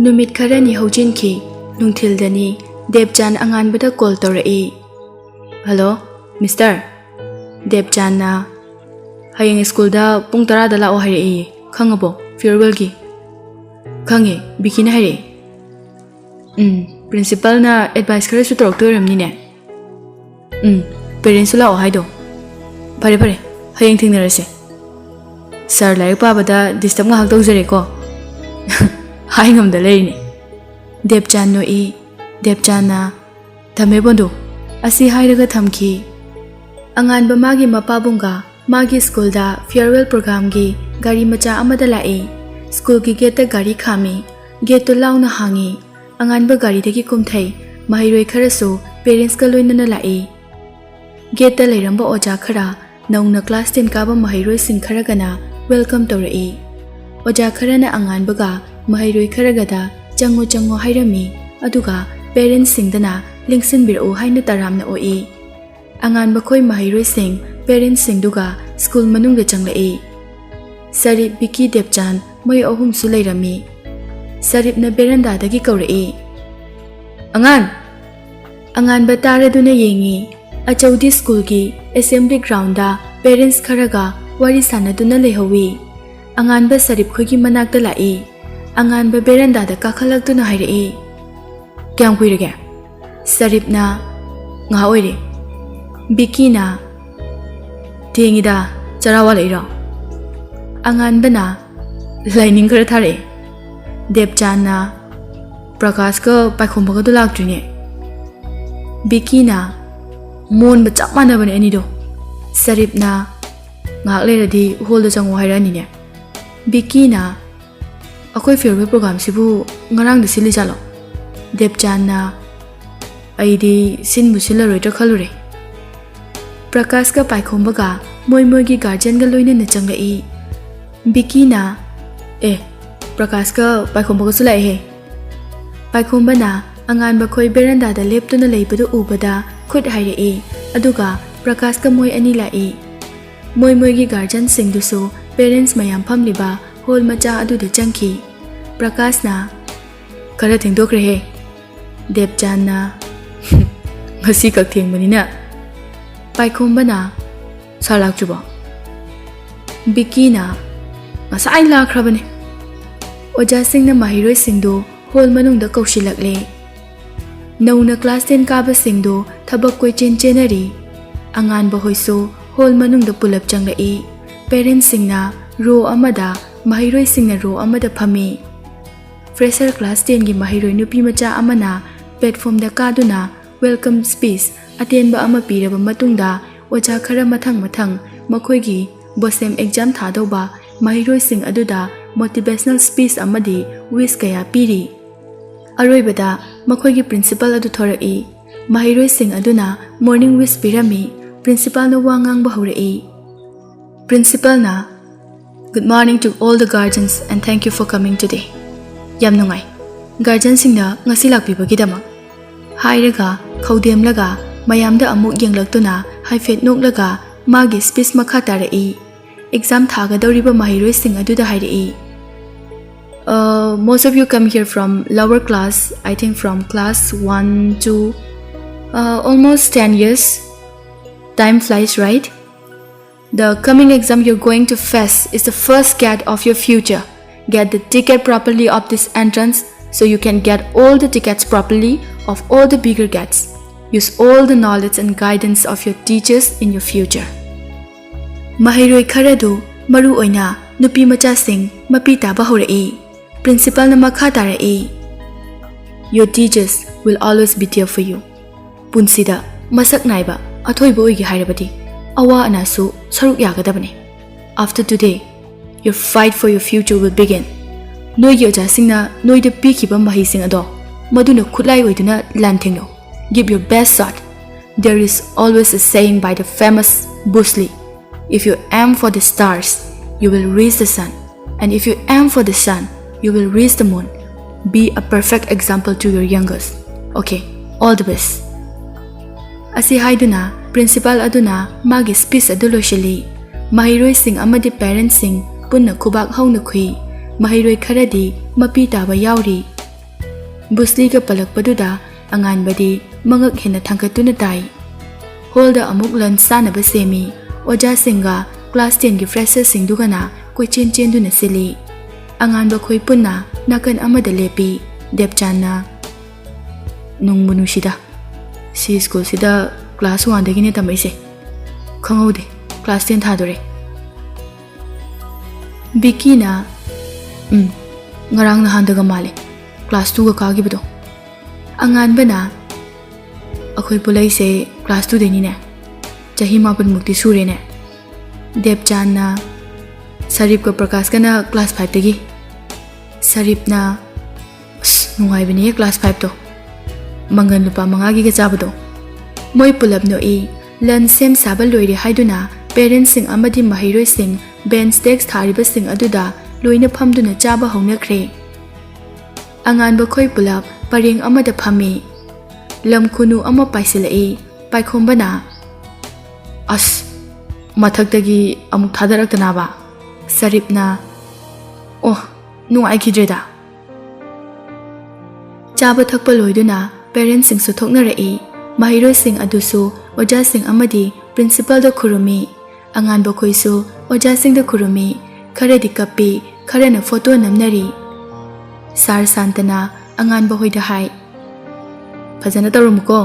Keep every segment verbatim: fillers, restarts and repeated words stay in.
ꯅꯨꯃꯤꯠ ꯈꯔꯅꯤ ꯍꯧꯖꯤꯟꯈꯤ꯫ ꯅꯨꯡꯊꯤꯜꯗꯅꯤ ꯗꯦꯕꯆꯥꯟ ꯑꯉꯥꯟꯕꯗ ꯀꯣꯜ ꯇꯧꯔꯛꯏ꯫ "Hello, mister?" ꯗꯦꯕꯆꯥꯟꯅ, "ꯍꯌꯦꯡ ꯁ꯭ꯀꯨꯜꯗ ꯄꯨꯡ ꯇꯔꯥꯗ ꯂꯥꯛꯑꯣ ꯍꯥꯏꯔꯛꯏ, ꯈꯪꯉꯕꯣ? ꯐꯤꯌꯔꯋꯦꯜꯒꯤ?" "ꯈꯪꯉꯦ, ꯕꯤꯀꯤꯅ ꯍꯥꯏꯔꯛꯏ꯫" "ꯎꯝ, ꯄ꯭ꯔꯤꯟꯁꯤꯄꯜꯅ ꯑꯦꯗꯚꯥꯏꯁ ꯈꯔꯁꯨ ꯇꯧꯔꯛꯇꯣꯏ ꯑꯣꯏꯔꯝꯅꯤꯅꯦ?" "ꯎꯝ, ꯄꯦꯔꯦꯟꯁꯁꯨ ꯂꯥꯛꯑꯣ ꯍꯥꯏꯗꯣ꯫" "ꯐꯔꯦ ꯐꯔꯦ, ꯍꯌꯦꯡ ꯊꯦꯡꯅꯔꯁꯦ꯫ ꯁꯥꯔ ꯂꯥꯏꯔꯤꯛ ꯄꯥꯕꯗ ꯗꯤꯁꯇꯔꯕ ꯉꯥꯏꯍꯥꯛ ꯇꯧꯖꯔꯦꯀꯣ꯫" ꯍꯥꯏ ꯉꯝꯗ ꯂꯩꯔꯤꯅꯦ꯫ ꯗꯦꯕꯆꯥꯟ ꯅꯣꯛꯏ꯫ ꯗꯦꯕꯆꯥꯟꯅ, "ꯊꯝꯃꯦ ꯕꯣꯟꯗꯨ꯫" ꯑꯁꯤ ꯍꯥꯏꯔꯒ ꯊꯝꯈꯤ꯫ ꯑꯉꯥꯟꯕ ꯃꯥꯒꯤ ꯃꯄꯥꯕꯨꯡꯒ ꯃꯥꯒꯤ ꯁ꯭ꯀꯨꯜꯗ ꯐꯤꯌꯔꯋꯦꯜ ꯄ꯭ꯔꯣꯒ꯭ꯔꯥꯝꯒꯤ ꯒꯥꯔꯤ ꯃꯆꯥ ꯑꯃꯗ ꯂꯥꯛꯏ꯫ ꯁ꯭ꯀꯨꯜꯒꯤ ꯒꯦꯠꯇ ꯒꯥꯔꯤ ꯈꯥꯝꯃꯤ꯫ ꯒꯦꯠꯇꯨ ꯂꯥꯎꯅ ꯍꯥꯡꯉꯤ꯫ ꯑꯉꯥꯟꯕ ꯒꯥꯔꯤꯗꯒꯤ ꯀꯨꯝꯊꯩ꯫ ꯃꯍꯩꯔꯣꯏ ꯈꯔꯁꯨ ꯄꯦꯔꯦꯟꯁꯀ ꯂꯣꯏꯅꯅ ꯂꯥꯛꯏ꯫ ꯒꯦꯠꯇ ꯂꯩꯔꯝꯕ ꯑꯣꯖꯥ ꯈꯔ ꯅꯧꯅ ꯀ꯭ꯂꯥꯁ ꯇꯦꯟ ꯀꯥꯕ ꯃꯍꯩꯔꯣꯏꯁꯤꯡ ꯈꯔꯒꯅ ꯋꯦꯜꯀꯝ ꯇꯧꯔꯛꯏ꯫ ꯑꯣꯖꯥ ꯈꯔꯅ ꯑꯉꯥꯟꯕꯒ ꯃꯍꯩꯔꯣꯏ ꯈꯔꯒꯗ "ꯆꯪꯉꯣ, ꯆꯪꯉꯣ" ꯍꯥꯏꯔꯝꯃꯤ, ꯑꯗꯨꯒ ꯄꯦꯔꯦꯟꯁꯁꯤꯡꯗꯅ "ꯂꯦꯡꯁꯤꯟꯕꯤꯔꯛꯎ" ꯍꯥꯏꯅ ꯇꯔꯥꯝꯅ ꯑꯣꯛꯏ꯫ ꯑꯉꯥꯟꯕ ꯈꯣꯏ ꯃꯍꯩꯔꯣꯏꯁꯤꯡ ꯄꯦꯔꯦꯟꯁꯁꯤꯡꯗꯨꯒ ꯁ꯭ꯀꯨꯜ ꯃꯅꯨꯡꯗ ꯆꯪꯂꯛꯏ꯫ ꯁꯔꯤꯞ, ꯕꯤꯀꯤ, ꯗꯦꯕꯆꯥꯟ ꯃꯣꯏ ꯑꯍꯨꯝꯁꯨ ꯂꯩꯔꯝꯃꯤ꯫ ꯁꯔꯤꯞꯅ ꯕꯦꯔꯟꯗꯥꯗꯒꯤ ꯀꯧꯔꯛꯏ, "ꯑꯉꯥꯟ!" ꯑꯉꯥꯟꯕ ꯇꯥꯔꯗꯨꯅ ꯌꯦꯡꯉꯤ꯫ ꯑꯆꯧꯗꯤ ꯁ꯭ꯀꯨꯜꯒꯤ ꯑꯦꯁꯦꯝꯕ꯭ꯂꯤ ꯒ꯭ꯔꯥꯎꯟꯗ ꯄꯦꯔꯦꯟꯁ ꯈꯔꯒ ꯋꯥꯔꯤ ꯁꯥꯟꯅꯗꯨꯅ ꯂꯩꯍꯧꯋꯤ꯫ ꯑꯉꯥꯟꯕ ꯁꯔꯤꯞ ꯈꯣꯏꯒꯤ ꯃꯅꯥꯛꯇ ꯂꯥꯛꯏ꯫ ꯑꯉꯥꯟꯕ ꯕꯦꯔꯟꯗꯥꯗ ꯀꯥꯈꯠꯂꯛꯇꯨꯅ ꯍꯥꯏꯔꯛꯏ, "ꯀꯌꯥꯝ ꯀꯨꯏꯔꯒꯦ?" ꯁꯔꯤꯞꯅ, "ꯉꯥꯏꯍꯥꯛ ꯑꯣꯏꯔꯦ꯫" ꯕꯤꯀꯤꯅ, "ꯊꯦꯡꯉꯤꯗ, ꯆꯔꯥ ꯋꯥꯠꯂꯛꯏꯔꯣ?" ꯑꯉꯥꯟꯕꯅ, "ꯂꯥꯏꯅꯤꯡ ꯈꯔ ꯊꯥꯔꯛꯑꯦ꯫" ꯗꯦꯕꯆꯥꯟꯅ, "ꯄ꯭ꯔꯀꯥꯁꯀ ꯄꯥꯏꯈꯣꯝꯕꯒꯗꯣ ꯂꯥꯛꯇ꯭ꯔꯤꯅꯦ꯫" ꯕꯤꯀꯤꯅ, "ꯃꯣꯟꯕ ꯆꯞ ꯃꯥꯟꯅꯕꯅꯦ ꯑꯅꯤꯗꯣ꯫" ꯁꯔꯤꯞꯅ, "ꯉꯥꯏꯍꯥꯛ ꯂꯩꯔꯗꯤ ꯍꯣꯜꯗ ꯆꯪꯉꯣ ꯍꯥꯏꯔꯛꯑꯅꯤꯅꯦ꯫" ꯕꯤꯀꯤꯅ, "ꯑꯩꯈꯣꯏ ꯐꯤꯌꯔꯋꯦꯜ ꯄ꯭ꯔꯣꯒ꯭ꯔꯥꯝꯁꯤꯕꯨ ꯉꯔꯥꯡꯗ ꯁꯤꯜꯂꯤꯖꯥꯠꯂꯣ?" ꯗꯦꯕꯆꯥꯟꯅ, "ꯑꯩꯗꯤ ꯁꯤꯟꯕꯨ ꯁꯤꯜꯂꯔꯣꯏꯗ꯭ꯔꯥ ꯈꯜꯂꯨꯔꯦ꯫" ꯄ꯭ꯔꯀꯥꯁꯀ ꯄꯥꯏꯈꯣꯝꯕꯒ ꯃꯣꯏ ꯃꯣꯏꯒꯤ ꯒꯥꯔꯖꯤꯌꯟꯒ ꯂꯣꯏꯅꯅ ꯆꯪꯂꯛꯏ꯫ ꯕꯤꯀꯤꯅ, "ꯑꯦ, ꯄ꯭ꯔꯀꯥꯁꯀ ꯄꯥꯏꯈꯣꯝꯕꯒꯁꯨ ꯂꯥꯛꯑꯦꯍꯦ꯫" ꯄꯥꯏꯈꯣꯝꯕꯅ ꯑꯉꯥꯟꯕ ꯈꯣꯏ ꯕꯦꯔꯟꯗꯥꯗ ꯂꯦꯞꯇꯨꯅ ꯂꯩꯕꯗꯨ ꯎꯕꯗ ꯈꯨꯠ ꯍꯥꯏꯔꯛꯏ, ꯑꯗꯨꯒ ꯄ꯭ꯔꯀꯥꯁꯀ ꯃꯣꯏ ꯑꯅꯤ ꯂꯥꯛꯏ꯫ ꯃꯣꯏ ꯃꯣꯏꯒꯤ ꯒꯥꯔꯖꯤꯌꯟꯁꯤꯡꯗꯨꯁꯨ ꯄꯦꯔꯦꯟꯁ ꯃꯌꯥꯝ ꯐꯝꯂꯤꯕ ꯍꯣꯜ ꯃꯆꯥ ꯑꯗꯨꯗ ꯆꯪꯈꯤ꯫ ꯄ꯭ꯔꯀꯥꯁꯅ, "ꯈꯔ ꯊꯦꯡꯗꯣꯛꯈ꯭ꯔꯦꯍꯦ, ꯗꯦꯕꯆꯥꯟꯅ ꯉꯁꯤ ꯈꯛ ꯊꯦꯡꯕꯅꯤꯅ"꯫ ꯄꯥꯏꯈꯣꯝꯕꯅ, "ꯁꯥꯔ ꯂꯥꯛꯇ꯭ꯔꯤꯕꯣ?" ꯕꯤꯀꯤꯅ, "ꯉꯁꯥꯏ ꯂꯥꯛꯈ꯭ꯔꯕꯅꯦ"꯫ ꯑꯣꯖꯥꯁꯤꯡꯅ ꯃꯍꯩꯔꯣꯏꯁꯤꯡꯗꯨ ꯍꯣꯜ ꯃꯅꯨꯡꯗ ꯀꯧꯁꯤꯜꯂꯛꯂꯦ꯫ ꯅꯧꯅ ꯀ꯭ꯂꯥꯁ ꯇꯦꯟ ꯀꯥꯕꯁꯤꯡꯗꯨ ꯊꯕꯛ ꯀꯣꯏꯆꯦꯟ ꯆꯦꯟꯅꯔꯤ꯫ ꯑꯉꯥꯟꯕ ꯍꯣꯏꯁꯨ ꯍꯣꯜ ꯃꯅꯨꯡꯗ ꯄꯨꯂꯞ ꯆꯪꯂꯛꯏ꯫ ꯄꯦꯔꯦꯟꯁꯁꯤꯡꯅ ꯔꯣ ꯑꯃꯗ, ꯃꯍꯩꯔꯣꯏꯁꯤꯡꯅ ꯔꯣ ꯑꯃꯗ ꯐꯝꯃꯤ꯫ ꯐ꯭ꯔꯦꯁꯔ ꯀ꯭ꯂꯥꯁ ꯇꯦꯟꯒꯤ ꯃꯍꯩꯔꯣꯏ ꯅꯨꯄꯤ ꯃꯆꯥ ꯑꯃꯅ ꯄ꯭ꯂꯦꯠꯐꯣꯝꯗ ꯀꯥꯗꯨꯅ ꯋꯦꯜꯀꯝ ꯁ꯭ꯄꯤꯆ ꯑꯇꯦꯟꯕ ꯑꯃ ꯄꯤꯔꯕ ꯃꯇꯨꯡꯗ, ꯑꯣꯖꯥ ꯈꯔ ꯃꯊꯪ ꯃꯊꯪ ꯃꯈꯣꯏꯒꯤ ꯕꯣꯁꯦꯝ ꯑꯦꯛꯖꯥꯝ ꯊꯥꯗꯧꯕ ꯃꯍꯩꯔꯣꯏꯁꯤꯡ ꯑꯗꯨꯗ ꯃꯣꯇꯤꯚꯦꯁꯅꯦꯜ ꯁ꯭ꯄꯤꯆ ꯑꯃꯗꯤ ꯋꯤꯁ ꯀꯌꯥ ꯄꯤꯔꯤ꯫ ꯑꯔꯣꯏꯕꯗ ꯃꯈꯣꯏꯒꯤ ꯄ꯭ꯔꯤꯟꯁꯤꯄꯜ ꯑꯗꯨ ꯊꯣꯔꯛꯏ꯫ ꯃꯍꯩꯔꯣꯏꯁꯤꯡ ꯑꯗꯨꯅ ꯃꯣꯔꯅꯤꯡ ꯋꯤꯁ ꯄꯤꯔꯝꯃꯤ꯫ ꯄ꯭ꯔꯤꯟꯁꯤꯄꯥꯜꯅ ꯋꯥ ꯉꯥꯡꯕ ꯍꯧꯔꯛꯏ꯫ ꯄ꯭ꯔꯤꯟꯁꯤꯄꯥꯜꯅ, "Good morning to all the guardians and thank you for coming today꯫ ꯌꯥꯝ ꯅꯨꯡꯉꯥꯏ, ꯒꯥꯔꯖꯤꯌꯟꯁꯤꯡꯅ ꯉꯁꯤ ꯂꯥꯛꯄꯤꯕꯒꯤꯗꯃꯛ"꯫ ꯍꯥꯏꯔꯒ ꯈꯧꯗꯦꯝꯂꯒ ꯃꯌꯥꯝꯗ ꯑꯃꯨꯛ ꯌꯦꯡꯂꯛꯇꯨꯅ ꯍꯥꯏꯐꯦꯠ ꯅꯣꯛꯂꯒ ꯃꯥꯒꯤ ꯁ꯭ꯄꯤꯆ ꯃꯈꯥ ꯇꯥꯔꯛꯏ꯫ ꯑꯦꯛꯖꯥꯝ ꯊꯥꯒꯗꯧꯔꯤꯕ ꯃꯍꯩꯔꯣꯏꯁꯤꯡ ꯑꯗꯨꯗ ꯍꯥꯏꯔꯛꯏ, "Uh, most of you come here from lower class, I think from class one, two, uh, almost ten years. Time flies, right? The coming exam you're going to face is the first gate of your future. Get the ticket properly of this entrance so you can get all the tickets properly of all the bigger gates. Use all the knowledge and guidance of your teachers in your future." ꯃꯍꯩꯔꯣꯏ ꯈꯔꯗꯨ, ꯃꯔꯨ ꯑꯣꯏꯅ ꯅꯨꯄꯤ ꯃꯆꯥꯁꯤꯡ, ꯃꯄꯤ ꯇꯥꯕ ꯍꯧꯔꯛꯏ꯫ ꯄ꯭ꯔꯤꯟꯁꯤꯄꯥꯜꯅ ꯃꯈꯥ ꯇꯥꯔꯛꯏ, "Your teachers will always be there for you꯫ ꯄꯨꯟꯁꯤꯗ ꯃꯁꯛ ꯅꯥꯏꯕ ꯑꯊꯣꯏꯕ ꯑꯣꯏꯒꯦ ꯍꯥꯏꯔꯕꯗꯤ ꯑꯋꯥ ꯑꯅꯥꯁꯨ ꯁꯔꯨꯛ ꯌꯥꯒꯗꯕꯅꯤ꯫ After today, your fight for your future will begin꯫ ꯅꯣꯏꯒꯤ ꯑꯣꯖꯥꯁꯤꯡꯅ ꯅꯣꯏꯗ ꯄꯤꯈꯤꯕ ꯃꯍꯩꯁꯤꯡ ꯑꯗꯣ ꯃꯗꯨꯅ ꯈꯨꯠꯂꯥꯏ ꯑꯣꯏꯗꯨꯅ ꯂꯥꯟꯊꯦꯡꯅꯧ꯫ Give your best shot꯫ There is always a saying by the famous Bruce Lee, "If you aim for the stars, you will reach the sun. And if you aim for the sun, you will reach the moon." Be a perfect example to your youngest. Okay, all the best." ꯑꯁꯤ ꯍꯥꯏꯗꯨꯅ principal ꯑꯗꯨꯅ ꯃꯥꯒꯤ speech ꯑꯗꯨ ꯂꯣꯏꯁꯤꯜꯂꯤ꯫ ꯃꯍꯩꯔꯣꯏꯁꯤꯡ ꯑꯃꯗꯤ ꯄꯦꯔꯦꯟꯠꯁꯤꯡ ꯄꯨꯟꯅ ꯈꯨꯕꯥꯛ ꯍꯧꯅ ꯈꯨꯏ꯫ ꯃꯍꯩꯔꯣꯏ ꯈꯔꯗꯤ ꯃꯄꯤ ꯇꯥꯕ ꯌꯥꯎꯔꯤ꯫ ꯕꯨꯁꯂꯤꯒ ꯄꯜꯂꯛꯄꯗꯨꯗ ꯑꯉꯥꯟꯕꯗꯤ ꯃꯉꯛ ꯍꯦꯟꯅ ꯊꯥꯡꯒꯠꯇꯨꯅ ꯇꯥꯏ꯫ ꯍꯣꯜꯗ ꯑꯃꯨꯛ ꯂꯟꯆ ꯆꯥꯅꯕ ꯁꯦꯝꯃꯤ꯫ ꯑꯣꯖꯥꯁꯤꯡꯒ ꯀ꯭ꯂꯥꯁ ꯇꯦꯟꯒꯤ ꯐ꯭ꯔꯦꯁꯔꯁꯤꯡꯗꯨꯒꯅ ꯀꯣꯏꯆꯦꯟ ꯆꯦꯟꯗꯨꯅ ꯁꯤꯜꯂꯤ꯫ ꯑꯉꯥꯟꯕ ꯈꯣꯏ ꯄꯨꯟꯅ ꯅꯥꯀꯟ ꯑꯃꯗ ꯂꯦꯞꯄꯤ꯫ ꯗꯦꯕꯆꯥꯟꯅ, "ꯅꯨꯡꯕꯨ ꯅꯨꯡꯁꯤꯗ꯫ ꯁꯤ ꯁ꯭ꯀꯨꯜꯁꯤꯗ ꯀ꯭ꯂꯥꯁ ꯋꯥꯟꯗꯒꯤꯅꯦ ꯇꯝꯃꯛꯏꯁꯦ꯫ ꯈꯪꯍꯧꯗꯦ, ꯀ꯭ꯂꯥꯁ ꯇꯦꯟ ꯊꯥꯗꯣꯔꯦ꯫" ꯕꯤꯀꯤꯅ, "ꯎꯝ, ꯉꯔꯥꯡ ꯅꯍꯥꯟꯗꯒ ꯃꯥꯜꯂꯦ, ꯀ꯭ꯂꯥꯁ ꯇꯨꯒ ꯀꯥꯈꯤꯕꯗꯣ꯫" ꯑꯉꯥꯟꯕꯅ, "ꯑꯩꯈꯣꯏ ꯄꯨꯂꯩꯁꯦ ꯀ꯭ꯂꯥꯁ ꯇꯨꯗꯩꯅꯤꯅꯦ꯫ ꯆꯍꯤ ꯃꯥꯄꯟꯃꯨꯛꯇꯤ ꯁꯨꯔꯦꯅꯦ꯫" ꯗꯦꯕꯆꯥꯟꯅ, "ꯁꯔꯤꯞꯀ ꯄ꯭ꯔꯀꯥꯁꯀꯅ ꯀ꯭ꯂꯥꯁ ꯐꯥꯏꯚꯇꯒꯤ꯫" ꯁꯔꯤꯞꯅ, "ꯑꯁ, ꯅꯨꯡꯉꯥꯏꯕꯅꯦ ꯀ꯭ꯂꯥꯁ ꯐꯥꯏꯚꯇꯣ, ꯃꯪꯒꯟ ꯂꯨꯄꯥ ꯃꯉꯥꯒꯤꯒ ꯆꯥꯕꯗꯣ꯫" ꯃꯣꯏ ꯄꯨꯂꯞ ꯅꯣꯛꯏ꯫ ꯂꯟꯆ ꯁꯦꯝ ꯁꯥꯕ ꯂꯣꯏꯔꯦ ꯍꯥꯏꯗꯨꯅ ꯄꯦꯔꯦꯟꯠꯁꯁꯤꯡ ꯑꯃꯗꯤ ꯃꯍꯩꯔꯣꯏꯁꯤꯡ ꯕꯦꯟꯆ ꯗꯦꯁꯛ ꯊꯥꯔꯤꯕꯁꯤꯡ ꯑꯗꯨꯗ ꯂꯣꯏꯅ ꯐꯝꯗꯨꯅ ꯆꯥꯕ ꯍꯧꯅꯈ꯭ꯔꯦ꯫ ꯑꯉꯥꯟꯕ ꯈꯣꯏ ꯄꯨꯂꯞ ꯄꯔꯦꯡ ꯑꯃꯗ ꯐꯝꯃꯤ꯫ ꯂꯝ ꯈꯨꯅꯨ ꯑꯃ ꯄꯥꯏꯁꯤꯜꯂꯛꯏ꯫ ꯄꯥꯏꯈꯣꯝꯕꯅ, "ꯑꯁ, ꯃꯊꯛꯇꯒꯤ ꯑꯃꯨꯛ ꯊꯥꯗꯔꯛꯇꯅꯕ꯫" ꯁꯔꯤꯞꯅ, "ꯑꯣ, ꯅꯨꯡꯉꯥꯏꯈꯤꯗ꯭ꯔꯦꯗ꯫" ꯆꯥꯕ ꯊꯛꯄ ꯂꯣꯏꯗꯨꯅ ꯄꯦꯔꯦꯟꯠꯁꯤꯡꯁꯨ ꯊꯣꯛꯅꯔꯛꯏ꯫ ꯃꯍꯩꯔꯣꯏꯁꯤꯡ ꯑꯗꯨꯁꯨ ꯑꯣꯖꯥꯁꯤꯡ ꯑꯃꯗꯤ ꯄ꯭ꯔꯤꯟꯁꯤꯄꯥꯜꯗ ꯈꯨꯔꯨꯝꯃꯤ꯫ ꯑꯉꯥꯟꯕ ꯈꯣꯏꯁꯨ ꯑꯣꯖꯥꯁꯤꯡꯗ ꯈꯨꯔꯨꯝꯃꯤ꯫ ꯈꯔꯗꯤ ꯀꯞꯄꯤ, ꯈꯔꯅ ꯐꯣꯇꯣ ꯅꯝꯅꯔꯤ꯫ ꯁꯥꯔ ꯁꯥꯟꯇꯅ ꯑꯉꯥꯟꯕ ꯍꯣꯏꯗ ꯍꯥꯏ, "ꯐꯖꯅ ꯇꯧꯔꯝꯃꯨꯀꯣ꯫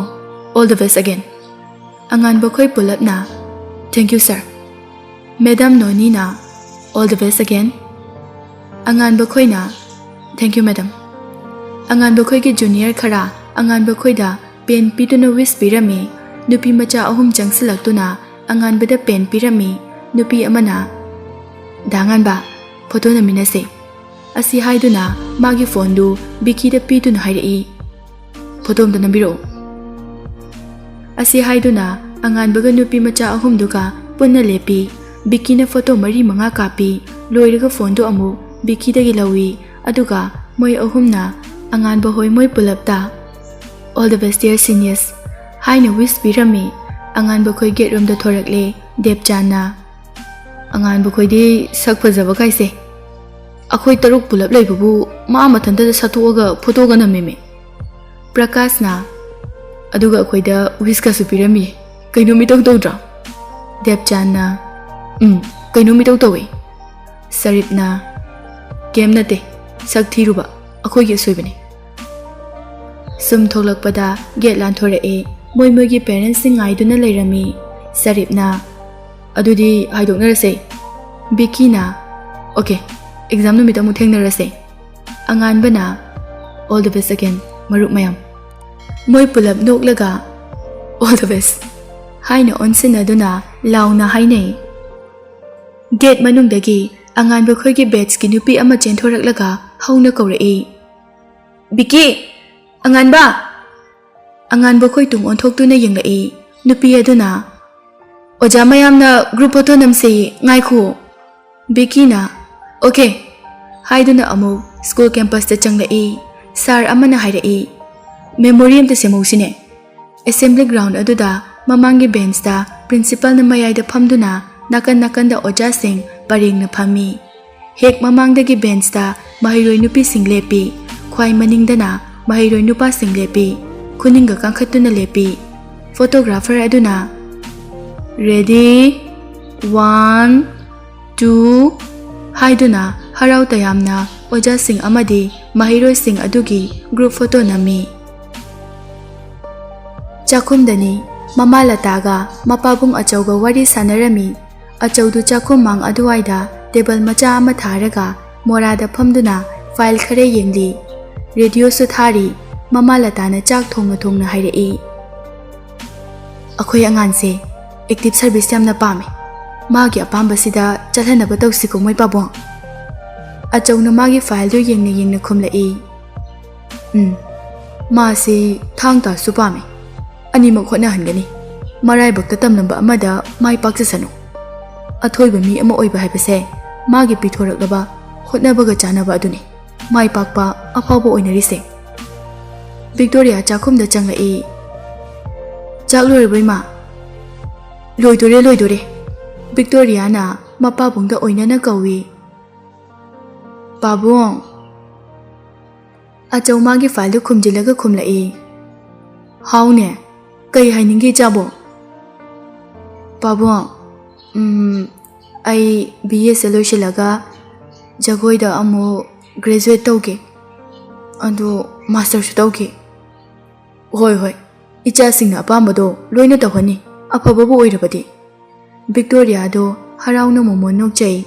All the best again꯫" ꯑꯉꯥꯟꯕ ꯈꯣꯏ ꯄꯨꯂꯞꯅ, "Thank you, sir꯫" ꯃꯦꯗꯥꯝ ꯅꯣꯅꯤꯅ, "All the best again꯫" ꯑꯉꯥꯟꯕ ꯈꯣꯏꯅ, "Thank you, madam꯫" ꯑꯉꯥꯟꯕ ꯈꯣꯏꯒꯤ ꯖꯨꯅꯤꯌꯔ ꯈꯔ ꯑꯉꯥꯟꯕ ꯈꯣꯏꯗ ꯄꯦꯟ ꯄꯤꯗꯨꯅ ꯋꯤꯁ ꯄꯤꯔꯝꯃꯤ꯫ ꯅꯨꯄꯤ ꯃꯆꯥ ꯑꯍꯨꯝ ꯆꯪꯁꯤꯜꯂꯛꯇꯨꯅ ꯑꯉꯥꯟꯕꯗ ꯄꯦꯟ ꯄꯤꯔꯝꯃꯤ꯫ ꯅꯨꯄꯤ ꯑꯃꯅ, "ꯗꯥ ꯉꯥꯟꯕ, ꯐꯣꯇꯣ ꯅꯝꯃꯤꯟꯅꯁꯦ꯫" ꯑꯁꯤ ꯍꯥꯏꯗꯨꯅ ꯃꯥꯒꯤ ꯐꯣꯟꯗꯨ ꯕꯤꯀꯤꯗ ꯄꯤꯗꯨꯅ ꯍꯥꯏꯔꯛꯏ, "ꯐꯣꯇꯣ ꯑꯝꯇ ꯅꯝꯕꯤꯔꯛꯑꯣ꯫" ꯑꯁꯤ ꯍꯥꯏꯗꯨꯅ ꯑꯉꯥꯟꯕꯒ ꯅꯨꯄꯤ ꯃꯆꯥ ꯑꯍꯨꯝꯗꯨꯒ ꯄꯨꯟꯅ ꯂꯦꯞꯄꯤ꯫ ꯕꯤꯀꯤꯅ ꯐꯣꯇꯣ ꯃꯔꯤ ꯃꯉꯥ ꯀꯥꯞꯄꯤ꯫ ꯂꯣꯏꯔꯒ ꯐꯣꯟꯗꯨ ꯑꯃꯨꯛ ꯕꯤꯀꯤꯗꯒꯤ ꯂꯧꯏ꯫ ꯑꯗꯨꯒ ꯃꯣꯏ ꯑꯍꯨꯝꯅ ꯑꯉꯥꯟꯕ ꯍꯣꯏ ꯃꯣꯏ ꯄꯨꯂꯞꯇ, "All the best, dear seniors" ꯍꯥꯏꯅ ꯋꯤꯁ ꯄꯤꯔꯝꯃꯤ꯫ ꯑꯉꯥꯟꯕ ꯈꯣꯏ ꯒꯦꯠ ꯔꯣꯝꯗ ꯊꯣꯔꯛꯂꯦ꯫ ꯗꯦꯕꯆꯥꯟꯅ, "ꯑꯉꯥꯟꯕ ꯈꯣꯏꯗꯤ ꯁꯛ ꯐꯖꯕ ꯀꯥꯏꯁꯦ, ꯑꯩꯈꯣꯏ ꯇꯔꯨꯛ ꯄꯨꯂꯞ ꯂꯩꯕꯕꯨ ꯃꯥ ꯃꯊꯟꯇꯗ ꯁꯠꯇꯣꯛꯑꯒ ꯐꯣꯇꯣꯒ ꯅꯝꯃꯤꯃꯤ꯫ ꯄ꯭ꯔꯀꯥꯁꯅ, "ꯑꯗꯨꯒ ꯑꯩꯈꯣꯏꯗ ꯋꯤꯁꯀꯁꯨ ꯄꯤꯔꯝꯃꯤ꯫ ꯀꯩꯅꯣ ꯃꯤꯇꯧ ꯇꯧꯗ꯭ꯔꯣ?" ꯗꯦꯕꯆꯥꯟꯅ, "ꯎꯝ, ꯀꯩꯅꯣ ꯃꯤꯇꯧ ꯇꯧꯋꯦ꯫" ꯁꯔꯤꯞꯅ, "ꯀꯩꯝ ꯅꯠꯇꯦ, ꯁꯛ ꯊꯤꯔꯨꯕ ꯑꯩꯈꯣꯏꯒꯤ ꯑꯁꯣꯏꯕꯅꯤ꯫" ꯁꯨꯝ ꯊꯣꯛꯂꯛꯄꯗ ꯒꯦꯠ ꯂꯥꯟꯊꯣꯔꯛꯑꯦ꯫ ꯃꯣꯏ ꯃꯣꯏꯒꯤ ꯄꯦꯔꯦꯟꯁꯁꯤꯡ ꯉꯥꯏꯗꯨꯅ ꯂꯩꯔꯝꯃꯤ꯫ ꯁꯔꯤꯞꯅ, "ꯑꯗꯨꯗꯤ ꯍꯥꯏꯗꯣꯛꯅꯔꯁꯦ꯫" ꯕꯤꯀꯤꯅ, "ꯑꯣꯀꯦ, ꯑꯦꯛꯖꯥꯝ ꯅꯨꯃꯤꯠ ꯑꯃꯨꯛ ꯊꯦꯡꯅꯔꯁꯦ꯫" ꯑꯉꯥꯟꯕꯅ, "All the best again, ꯃꯔꯨꯞ ꯃꯌꯥꯝ꯫" ꯃꯣꯏ ꯄꯨꯂꯞ ꯅꯣꯛꯂꯒ, "All the best" ꯍꯥꯏꯅ ꯑꯣꯟꯁꯤꯟꯅꯗꯨꯅ ꯂꯥꯎꯅ ꯍꯥꯏꯅꯩ꯫ ꯒꯦꯠ ꯃꯅꯨꯡꯗꯒꯤ ꯑꯉꯥꯟꯕ ꯈꯣꯏꯒꯤ ꯕꯦꯠꯁꯀꯤ ꯅꯨꯄꯤ ꯑꯃ ꯆꯦꯟꯊꯣꯔꯛꯂꯒ ꯍꯧꯅ ꯀꯧꯔꯛꯏ, "ꯕꯤꯀꯤ! ꯑꯉꯥꯟꯕ!" ꯑꯉꯥꯟꯕ ꯈꯣꯏ ꯇꯨꯡ ꯑꯣꯟꯊꯣꯛꯇꯨꯅ ꯌꯦꯡꯂꯛꯏ꯫ ꯅꯨꯄꯤ ꯑꯗꯨꯅ, "ꯑꯣꯖꯥ ꯃꯌꯥꯝꯅ ꯒ꯭ꯔꯨꯞ ꯐꯣꯇꯣ ꯅꯝꯁꯦꯌꯦ, ꯉꯥꯏꯈꯨꯑꯣ꯫" ꯕꯤꯀꯤꯅ, "ꯑꯣꯀꯦ" ꯍꯥꯏꯗꯨꯅ ꯑꯃꯨꯛ ꯁ꯭ꯀꯨꯜ ꯀꯦꯝꯄꯁꯇ ꯆꯪꯂꯛꯏ꯫ ꯁꯥꯔ ꯑꯃꯅ ꯍꯥꯏꯔꯛꯏ, "ꯃꯦꯃꯣꯔꯤ ꯑꯝꯇ ꯁꯦꯝꯍꯧꯁꯤꯅꯦ꯫" ꯑꯦꯁꯦꯝꯕ꯭ꯂꯤ ꯒ꯭ꯔꯥꯎꯟ ꯑꯗꯨꯗ ꯃꯃꯥꯡꯒꯤ ꯕꯦꯟꯁꯇ ꯄ꯭ꯔꯤꯟꯁꯤꯄꯥꯜꯅ ꯃꯌꯥꯏꯗ ꯐꯝꯗꯨꯅ ꯅꯥꯀꯟ ꯅꯥꯀꯟꯗ ꯑꯣꯖꯥꯁꯤꯡ ꯄꯔꯦꯡꯅ ꯐꯝꯃꯤ꯫ ꯍꯦꯛ ꯃꯃꯥꯡꯗꯒꯤ ꯕꯦꯟꯁꯇ ꯃꯍꯩꯔꯣꯏ ꯅꯨꯄꯤꯁꯤꯡ ꯂꯦꯞꯄꯤ, ꯈ꯭ꯋꯥꯏ ꯃꯅꯤꯡꯗꯅ ꯃꯍꯩꯔꯣꯏ ꯅꯨꯄꯥꯁꯤꯡ ꯂꯦꯞꯄꯤ, ꯈꯨꯅꯤꯡꯒ ꯀꯥꯡꯈꯠꯇꯨꯅ ꯂꯦꯞꯄꯤ꯫ ꯐꯣꯇꯣꯒ꯭ꯔꯥꯐꯔ ꯑꯗꯨꯅ, "Ready, one, two" ꯍꯥꯏꯗꯨꯅ ꯍꯔꯥꯎ ꯇꯌꯥꯝꯅ ꯑꯣꯖꯥꯁꯤꯡ ꯑꯃꯗꯤ ꯃꯍꯩꯔꯣꯏꯁꯤꯡ ꯑꯗꯨꯒꯤ ꯒ꯭ꯔꯨꯞ ꯐꯣꯇꯣ ꯅꯝꯃꯤ꯫ ꯆꯥꯛꯈꯨꯝꯗꯅꯤ꯫ ꯃꯃꯥ ꯂꯇꯥꯒ ꯃꯄꯥꯕꯨꯡ ꯑꯆꯧꯒ ꯋꯥꯔꯤ ꯁꯥꯟꯅꯔꯝꯃꯤ꯫ ꯑꯆꯧꯗꯨ ꯆꯥꯛꯈꯨꯝ ꯃꯥꯡ ꯑꯗꯨꯋꯥꯏꯗ ꯇꯦꯕꯜ ꯃꯆꯥ ꯑꯃ ꯊꯥꯔꯒ ꯃꯣꯔꯥꯗ ꯐꯝꯗꯨꯅ ꯐꯥꯏꯜ ꯈꯔ ꯌꯦꯡꯂꯤ꯫ ꯔꯦꯗꯤꯑꯣꯁꯨ ꯊꯥꯔꯤ꯫ ꯃꯃꯥ ꯂꯇꯥꯅ ꯆꯥꯛ ꯊꯣꯡꯅ ꯊꯣꯡꯅ ꯍꯥꯏꯔꯛꯏ, "ꯑꯩꯈꯣꯏ ꯑꯉꯥꯡꯁꯦ ꯑꯦꯛꯇꯤꯚ ꯁꯔꯚꯤꯁ ꯌꯥꯝꯅ ꯄꯥꯝꯃꯤ꯫ ꯃꯥꯒꯤ ꯑꯄꯥꯝꯕꯁꯤꯗ ꯆꯠꯍꯟꯅꯕ ꯇꯧꯁꯤꯀꯣ, ꯃꯣꯏ ꯄꯥꯕꯨꯡ꯫" ꯑꯆꯧꯅ ꯃꯥꯒꯤ ꯐꯥꯏꯜꯗꯨ ꯌꯦꯡꯅ ꯌꯦꯡꯅ ꯈꯨꯝꯂꯛꯏ, "ꯎꯝ, ꯃꯥꯁꯤ ꯊꯥꯡ ꯇꯥꯁꯨ ꯄꯥꯝꯃꯤ꯫ ꯑꯅꯤꯃꯛ ꯍꯣꯠꯅꯍꯟꯒꯅꯤ꯫ ꯃꯔꯥꯏꯕꯛꯇ ꯇꯝꯂꯝꯕ ꯑꯃꯗ ꯃꯥꯏ ꯄꯥꯛꯆꯁꯅꯨ꯫ ꯑꯊꯣꯏꯕ ꯃꯤ ꯑꯃ ꯑꯣꯏꯕ ꯍꯥꯏꯕꯁꯦ ꯃꯥꯒꯤ ꯄꯤꯊꯣꯔꯛꯂꯕ ꯍꯣꯠꯅꯕꯒ ꯆꯥꯟꯅꯕ ꯑꯗꯨꯅꯤ ꯃꯥꯏ ꯄꯥꯛꯄ ꯑꯐꯥꯎꯕ ꯑꯣꯏꯅꯔꯤꯁꯦ꯫" ꯚꯤꯛꯇꯣꯔꯤꯌꯥ ꯆꯥꯛꯈꯨꯝꯗ ꯆꯪꯂꯛꯏ꯫ "ꯆꯥꯛ ꯂꯣꯏꯔꯕꯣ, ꯏꯃꯥ?" "ꯂꯣꯏꯗꯣꯔꯦ, ꯂꯣꯏꯗꯣꯔꯦ꯫" ꯚꯤꯛꯇꯣꯔꯤꯌꯥꯅ ꯃꯄꯥꯕꯨꯡꯗ ꯑꯣꯏꯅꯅ ꯀꯧꯏ꯫ "ꯄꯥꯕꯨꯡ!" ꯑꯆꯧ ꯃꯥꯒꯤ ꯐꯥꯏꯜꯗꯨ ꯈꯨꯝꯖꯤꯜꯂꯒ ꯈꯨꯝꯂꯛꯏ꯫ "ꯍꯥꯎꯅꯦ, ꯀꯩ ꯍꯥꯏꯅꯤꯡꯒꯦ ꯏꯆꯥꯕꯣ?" "ꯄꯥꯕꯨꯡ, ꯎꯝ, ꯑꯩ ꯕꯤ ꯑꯦꯁꯦ ꯂꯣꯏꯁꯤꯜꯂꯒ ꯖꯒꯣꯏꯗ ꯑꯃꯨꯛ ꯒ꯭ꯔꯦꯖꯨꯋꯦꯠ ꯇꯧꯒꯦ, ꯑꯗꯨ ꯃꯥꯁꯇꯔꯁꯨ ꯇꯧꯒꯦ꯫" "ꯍꯣꯏ, ꯍꯣꯏ, ꯏꯆꯥꯁꯤꯡꯅ ꯑꯄꯥꯝꯕꯗꯣ ꯂꯣꯏꯅ ꯇꯧꯍꯟꯅꯤ, ꯑꯐꯕꯕꯨ ꯑꯣꯏꯔꯕꯗꯤ꯫" ꯚꯤꯛꯇꯣꯔꯤꯌꯥꯗꯣ ꯍꯔꯥꯎꯅ ꯃꯣꯃꯣꯟ ꯅꯣꯛꯆꯩ꯫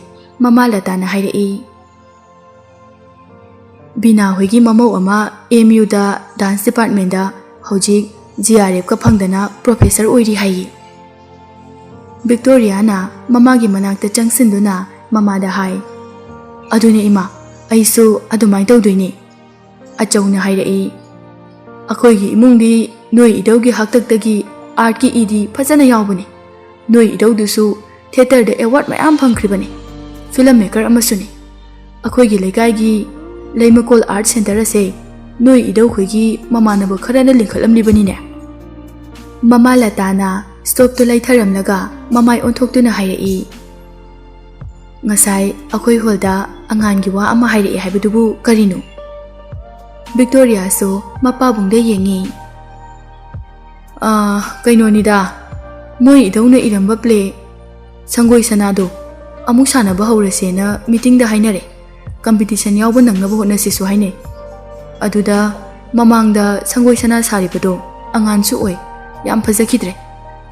ꯃꯃꯥ ꯂꯇꯥꯅ ꯍꯥꯏꯔꯛꯏ, "ꯕꯤꯅꯥ ꯍꯣꯏꯒꯤ ꯃꯃꯧ ꯑꯃ ꯑꯦꯝ ꯌꯨꯗ ꯗꯥꯟꯁ ꯗꯤꯄꯥꯔꯠꯃꯦꯟꯗ ꯍꯧꯖꯤꯛ ꯖꯤ ꯑꯥꯔ ꯑꯦꯐꯀ ꯐꯪꯗꯅ ꯄ꯭ꯔꯣꯐꯦꯁꯔ ꯑꯣꯏꯔꯤ ꯍꯥꯏꯌꯦ꯫" ꯚꯤꯛꯇꯣꯔꯤꯌꯥꯅ ꯃꯃꯥꯒꯤ ꯃꯅꯥꯛꯇ ꯆꯪꯁꯤꯟꯗꯨꯅ ꯃꯃꯥꯗ ꯍꯥꯏ, "ꯑꯗꯨꯅꯦ ꯏꯃꯥ, ꯑꯩꯁꯨ ꯑꯗꯨꯃꯥꯏꯅ ꯇꯧꯗꯣꯏꯅꯦ꯫" ꯑꯆꯧꯅ ꯍꯥꯏꯔꯛꯏ, "ꯑꯩꯈꯣꯏꯒꯤ ꯏꯃꯨꯡꯗꯤ ꯅꯣꯏ ꯏꯙꯧꯒꯤ ꯍꯥꯛꯇꯛꯇꯒꯤ ꯑꯥꯔꯠꯀꯤ ꯏꯗꯤ ꯐꯖꯅ ꯌꯥꯎꯕꯅꯤ꯫ ꯅꯣꯏ ꯏꯙꯧꯗꯨꯁꯨ ꯊꯤꯌꯦꯇꯔꯗ ꯑꯦꯋꯥꯔꯗ ꯃꯌꯥꯝ ꯐꯪꯈ꯭ꯔꯤꯕꯅꯤ, ꯐꯤꯂꯝ ꯃꯦꯀꯔ ꯑꯃꯁꯨꯅꯤ꯫ ꯑꯩꯈꯣꯏꯒꯤ ꯂꯩꯀꯥꯏꯒꯤ ꯂꯩꯃꯀꯣꯜ ꯑꯥꯔꯠ ꯁꯦꯟꯇꯔ ꯑꯁꯦ ꯅꯣꯏ ꯏꯙꯧꯈꯣꯏꯒꯤ ꯃꯃꯥꯟꯅꯕ ꯈꯔꯅ ꯂꯤꯡꯈꯠꯂꯝꯂꯤꯕꯅꯤꯅꯦ꯫" ꯃꯃꯥ ꯂꯇꯥꯅ ꯁ꯭ꯇꯣꯞꯇꯨ ꯂꯩꯊꯔꯝꯂꯒ ꯃꯃꯥꯏ ꯑꯣꯟꯊꯣꯛꯇꯨꯅ ꯍꯥꯏꯔꯛꯏ, "ꯉꯁꯥꯏ ꯑꯩꯈꯣꯏ ꯍꯣꯜꯗ ꯑꯉꯥꯟꯒꯤ ꯋꯥ ꯑꯃ ꯍꯥꯏꯔꯛꯑꯦ ꯍꯥꯏꯕꯗꯨꯕꯨ ꯀꯔꯤꯅꯣ?" ꯚꯤꯛꯇꯣꯔꯤꯌꯥꯁꯨ ꯃꯄꯥꯕꯨꯡꯗ ꯌꯦꯡꯉꯤ꯫ "ꯑꯥ, ꯀꯩꯅꯣꯅꯤꯗ, ꯃꯣꯏ ꯏꯙꯧꯅ ꯏꯔꯝꯕ ꯄ꯭ꯂꯦ ꯁꯪꯒꯣꯏ ꯁꯅꯥꯗꯣ ꯑꯃꯨꯛ ꯁꯥꯟꯅꯕ ꯍꯧꯔꯁꯦꯅ ꯃꯤꯇꯤꯡꯗ ꯍꯥꯏꯅꯔꯦ꯫ ꯀꯝꯄꯤꯇꯤꯁꯟ ꯌꯥꯎꯕ ꯅꯪꯅꯕ ꯍꯣꯠꯅꯁꯤꯁꯨ ꯍꯥꯏꯅꯩ꯫ ꯑꯗꯨꯗ ꯃꯃꯥꯡꯗ ꯁꯪꯒꯣꯏ ꯁꯅꯥ ꯁꯥꯔꯤꯕꯗꯣ ꯑꯉꯥꯟꯁꯨ ꯑꯣꯏ, ꯌꯥꯝ ꯐꯖꯈꯤꯗ꯭ꯔꯦ꯫